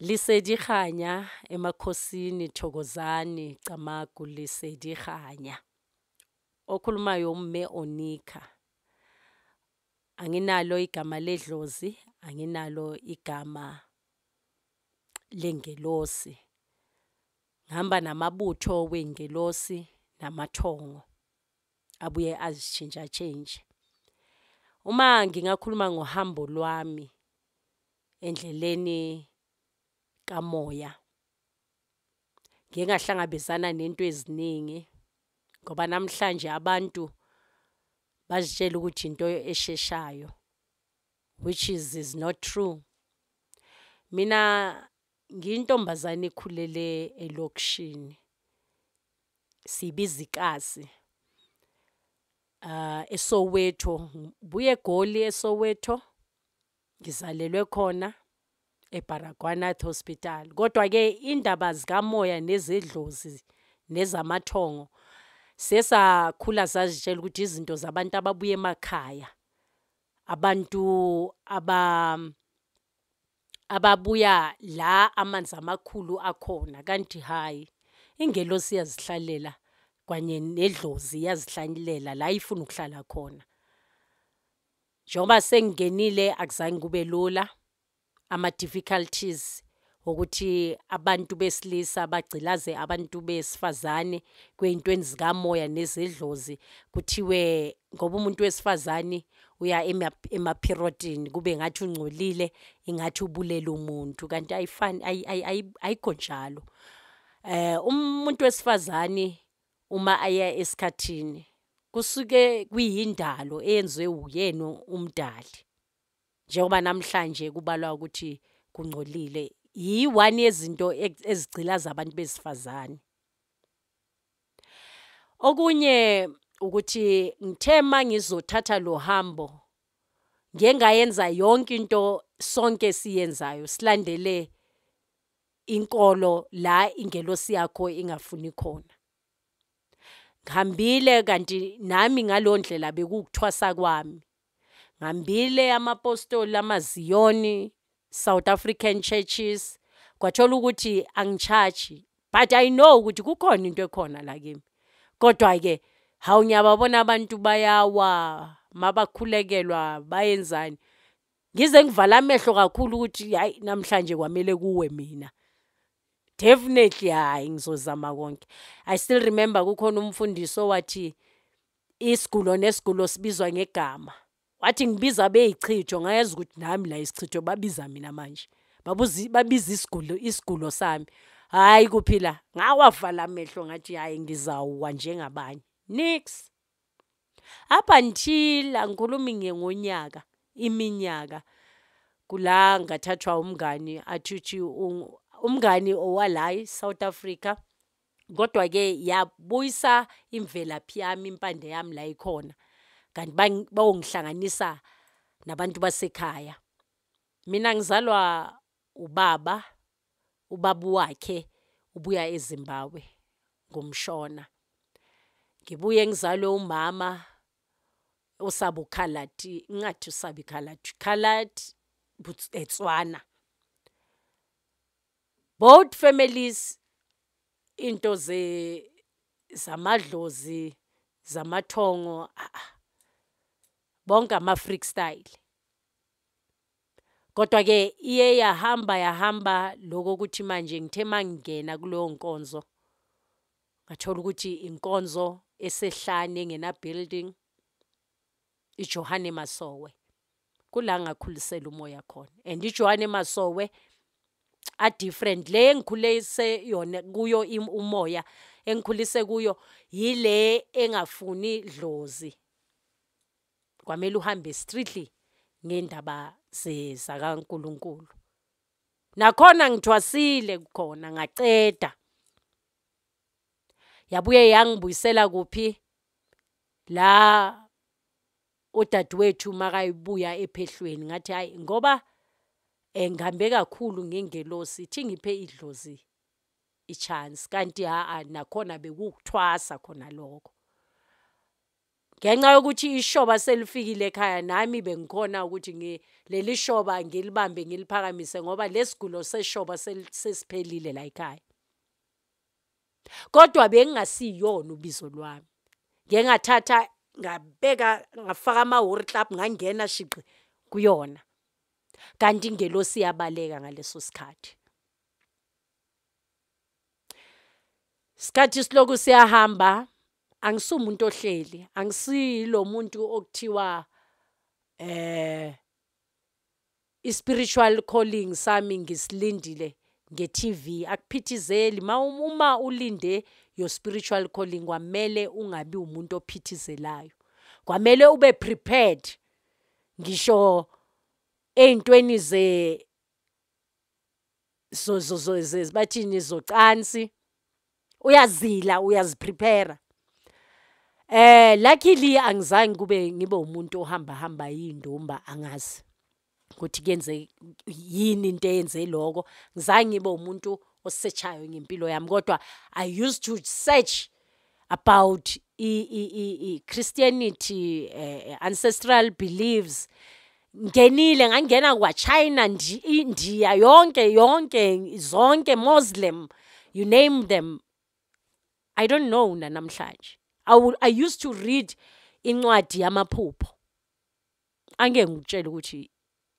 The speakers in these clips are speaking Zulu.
Lesedi kganya emakhosini, thokozani, camagu, lesedi kganya. Okhulumayo uMme Onika. Anginalo igama ledlozi, anginalo igama lengelosi. Ngihamba namabutho wey'ngelosi namathongo abuye azishintsha-tshintshe. Uma ngingakhuluma ngohambo lwami endleleni kamoya, ngike ngahlangabezana nento eziningi ngoba namhlanje abantu bazitshela ukuthi into esheshayo, which is not true. Mina ngiyintombazane ekhulele elokishini, siyibiza ikasi, eSoweto, ngibuya eGoli eSoweto, ngizalelwe khona eBaragwanath Hospital. Kodwa-ke indaba zikamoya nezedlozi nezamathongo sesakhula sazitshela ukuthi izinto zabantu ababuya emakhaya, abantu ababuya la amanzi amakhulu akhona, kanti hhayi, ingelosi iyazihlalela kanye nedlozi iyazihlalela la ifuna ukuhlala khona. Njengoba sengingenile akuzange kube lula, ama-difficulties ukuthi abantu besilisa bagcilaze abantu besifazane kwey'ntweni zikamoya nezedlozi. Kuthiwe ngoba umuntu wesifazane uya emaphirodini kube ngathi ungcolile, ingathi ubulele umuntu, kanti ayifani, ayikho njalo. Umuntu wesifazane uma aya esikhathini kusuke kuyindalo eyenziwe uyena umdali. Njengoba namhlanje kubalwa ukuthi kungcolile, yi-one yezinto ezigcilaza abantu besifazane. Okunye ukuthi ngithe uma ngizothatha lo hambo, ngiye ngayenza yonke into sonke esiyenzayo, silandele inkolo la ingelosi yakho ingafuni khona. Ngihambile kanti nami ngaleyo ndlela bekuwukuthwasa kwami. Ngihambile amapostoli, amaZiyoni, South African churches, kwathola ukuthi angi-charge, but I know ukuthi kukhona into ekhona la kimi. Kodwa-ke hawu, ngiyababona abantu bayawa, mabakhulekelwa bayenzani. Ngize ngivala amehlo kakhulu ukuthi hayi, namhlanje kwamele kuwe mina. Definitely hhayi, ngizozama konke. I still remember kukhona umfundisi owathi isigulo nesigulo sibizwa ngegama. Wathi ngibiza beyichitho, ngayazi ukuthi nami la isichitho babiza mina manje. Babiza isigulo, isigulo sami. Hhayi kuphila, ngawavala amehlo ngathi hhayi ngizawuwa njengabanye. Nix. Up until angikhulumi ngonyaka, iminyaka, kula ngathathwa umngani athi uthi umngani owala e-South Africa, kodwa-ke yabuyisa imvelaphi yami, impande yami la ikhona. Kanti bayongihlanganisa nabantu basekhaya. Mina ngizalwa ubaba, ubaba wakhe ubuya eZimbabwe, ngumShona. Ngibuye ngizalwe umama osaba ukhaladi, ngingathi usaba ikhaladi, coloured Botswana. Both families into zamadlozi, zamathongo, bonke ama-freak style. Kodwa-ke iye yahamba yahamba lokho ukuthi manje ngithe mangingena kuleyo nkonzo, ngathola ukuthi inkonzo esehlane engena building, iJohane Masowe. Kula ngakhulisela umoya khona. And iJohane Masowe a different le engikhulise yona kuyo umoya engikhulise kuyo yile engafuni dlozi. Kwamele uhambe strictly ngendaba zakaNkulunkulu. Nakhona ngithwasile khona ngaceda. Yabuye yangibuyisela kuphi? La udadewethu makayibuya ephehlweni, ngathi hayi ngoba ngihambe kakhulu ngengelosi, ithi ngiphe idlozi i-chance, kanti ha nakhona bekuwukuthwasa khona lokho. Ngenxa yokuthi ishoba selifikile ekhaya, nami bengikhona ukuthi leli shoba ngilibambe ngiliphakamise ngoba lesigulo seshoba sesiphelile la ekhaya. Kodwa bengingasiyona ubizo lwami. Ngike ngathatha ngabeka ngafaka ama-worry club ngangena shiqi kuyona. Kanti ingelosi iyabaleka ngaleso sikhathi. Isikhathi siloku siyahamba, angisumuntu ohleli, angisilo muntu okuthiwa i-spiritual calling sami ngisilindile nge-TV. Akuphithizeli. Uma ulinde your spiritual calling, kwamele ungabi umuntu ophithizelayo. Kwamele ube prepared ngisho ey'ntweni bathini zocansi, uyazila, uyaziprepare. Luckily angizange kube ngibe umuntu ohamba hamba iy'ndumba, angazi ukuthi kuyenze yini into eyenze lokho. Ngizange ngibe umuntu osearchayo ngempilo yami, kodwa I used to search about i-Christianity, ancestral beliefs. Ngenile ngangena kwa-China, India, yonke yonke zonke, Muslim, you name them. I don't know namhlanje. I used to read incwadi yamaphupho. Angeke ngikutshele ukuthi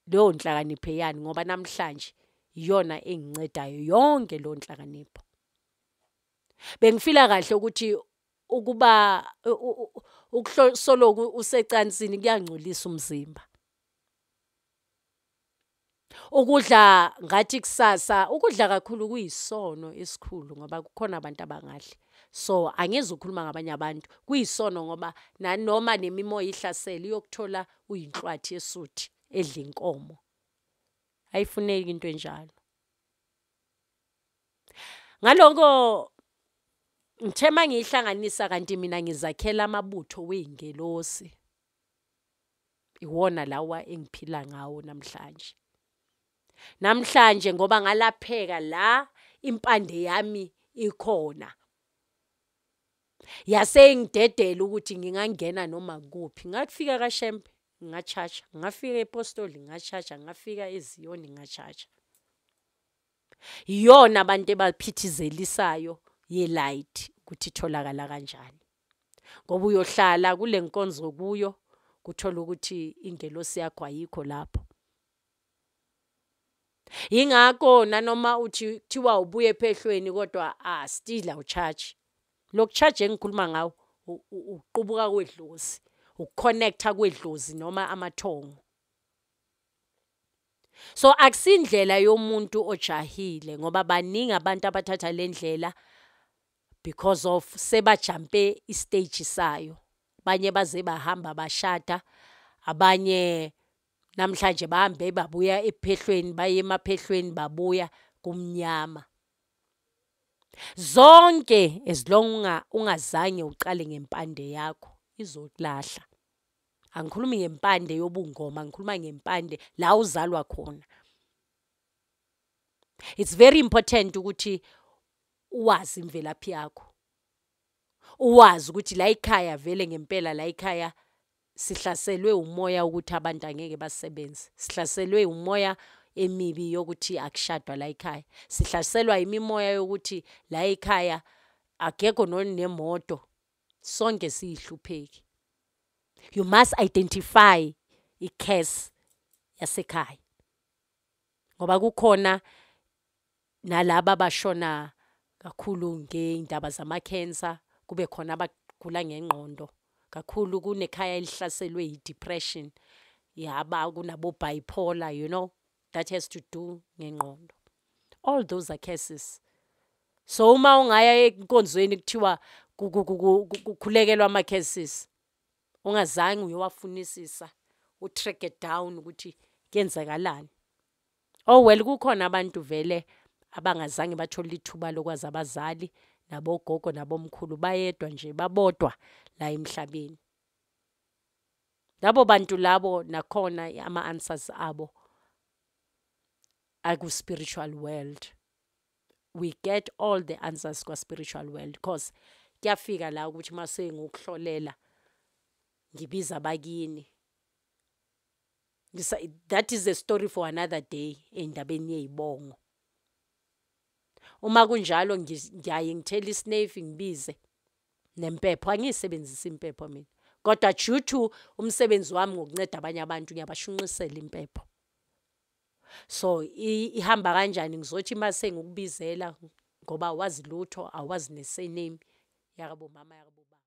leyo nhlakanipho yani, ngoba namhlanje iyona engincedayo yonke leyo nhlakanipho. Bengifila kahle ukuthi ukuba ukuhlosoloku usecansini kuyangcolisa umzimba. Ukudla ngathi kusasa, ukudla kakhulu kuyisono esikhulu ngoba kukhona abantu abangadli. So angizukhuluma ngabanye abantu, kuyisono ngoba nanoma nemimoya ihlasela iyokuthola uyinhlwathi esuthi edla inkomo. Ayifuneki into enjalo. Ngaloko ngithe mangiyihlanganisa kanti mina ngizakhela amabutho wey'ngelosi. Iwona lawa engiphila ngawo namhlanje. Namhlanje ngoba ngalapheka la impande yami ikhona. Yase ingidedela ukuthi ngingangena noma kuphi. Ngafika kaShembe ngachacha, ngafika ePostoli ngachacha, ngafika eZiyoni ngachacha. Iyona abantu ebaphithizelisayo ye-light ukuthi itholakala kanjani. Ngoba uyohlala kule nkonzo kuyo kuthola ukuthi ingelosi yakho ayikho lapho. Yingakho nanoma uthi kuthiwa ubuye ephehlweni kodwa still awucharge. Lokucharge engikhuluma ngawo uqubuka kwedlozi, ukuconnecta kwedlozi noma amathongo. So akusindlela yomuntu ojahile ngoba baningi abantu abathatha le ndlela because of sebajampe istage sayo. Abanye baze bahamba bashada, abanye namhlanje bahambe babuya ephehlweni, baye emaphehlweni babuya kumnyama. Zonke as long ungazange uqale ngempande yakho izokulahla. Angikhulumi ngempande yobungoma, ngikhuluma ngempande la uzalwa khona. It's very important ukuthi uwazi imvelaphi yakho. Uwazi ukuthi la ekhaya vele ngempela la ekhaya sihlaselwe umoya ukuthi abantu angeke basebenze. Sihlaselwe umoya emibi yokuthi akushadwa la ekhaya. Sihlaselwa imimoya yokuthi la ekhaya akekho nonemoto. Sonke siyihlupheki. You must identify i-curse yasekhaya. Ngoba kukhona nalaba abashona kakhulu ngey'ndaba zama-cancer, kube khona abagula ngengqondo. Kakhulu kunekhaya elihlaselwe yi-depression, yaba kunabo bipolar, you know, that has to do ngengqondo. All those are curses. So uma ungaya enkonzweni kuthiwa kukhulekelwa ama-curses, ungazange uyowafunisisa, utrack it down ukuthi kuyenzakalani. Oh well, kukhona abantu vele abangazange bathole ithuba lokwazi abazali nabogogo nabomkhulu, bayedwa nje, babodwa la emhlabeni. Labo bantu labo nakhona ama-answers abo aku-spiritual world. We get all the answers kwa-spiritual world because kuyafika la ukuthi mase ngokuhlolela Ngibiza abakini. That is a story for another day endabeni yey'bongo. Uma kunjalo ngiyaye ngithele isinefi ngibize nempepho. Angiyisebenzisi impepho mina, kodwa due to umsebenzi wami ngokunceda abanye abantu ngiyabashunqisela impepho. So ihamba kanjani? Ngizothi mase ngikubizela ngoba awazi lutho, awazi ne-surname yakabomama, yakabobaba.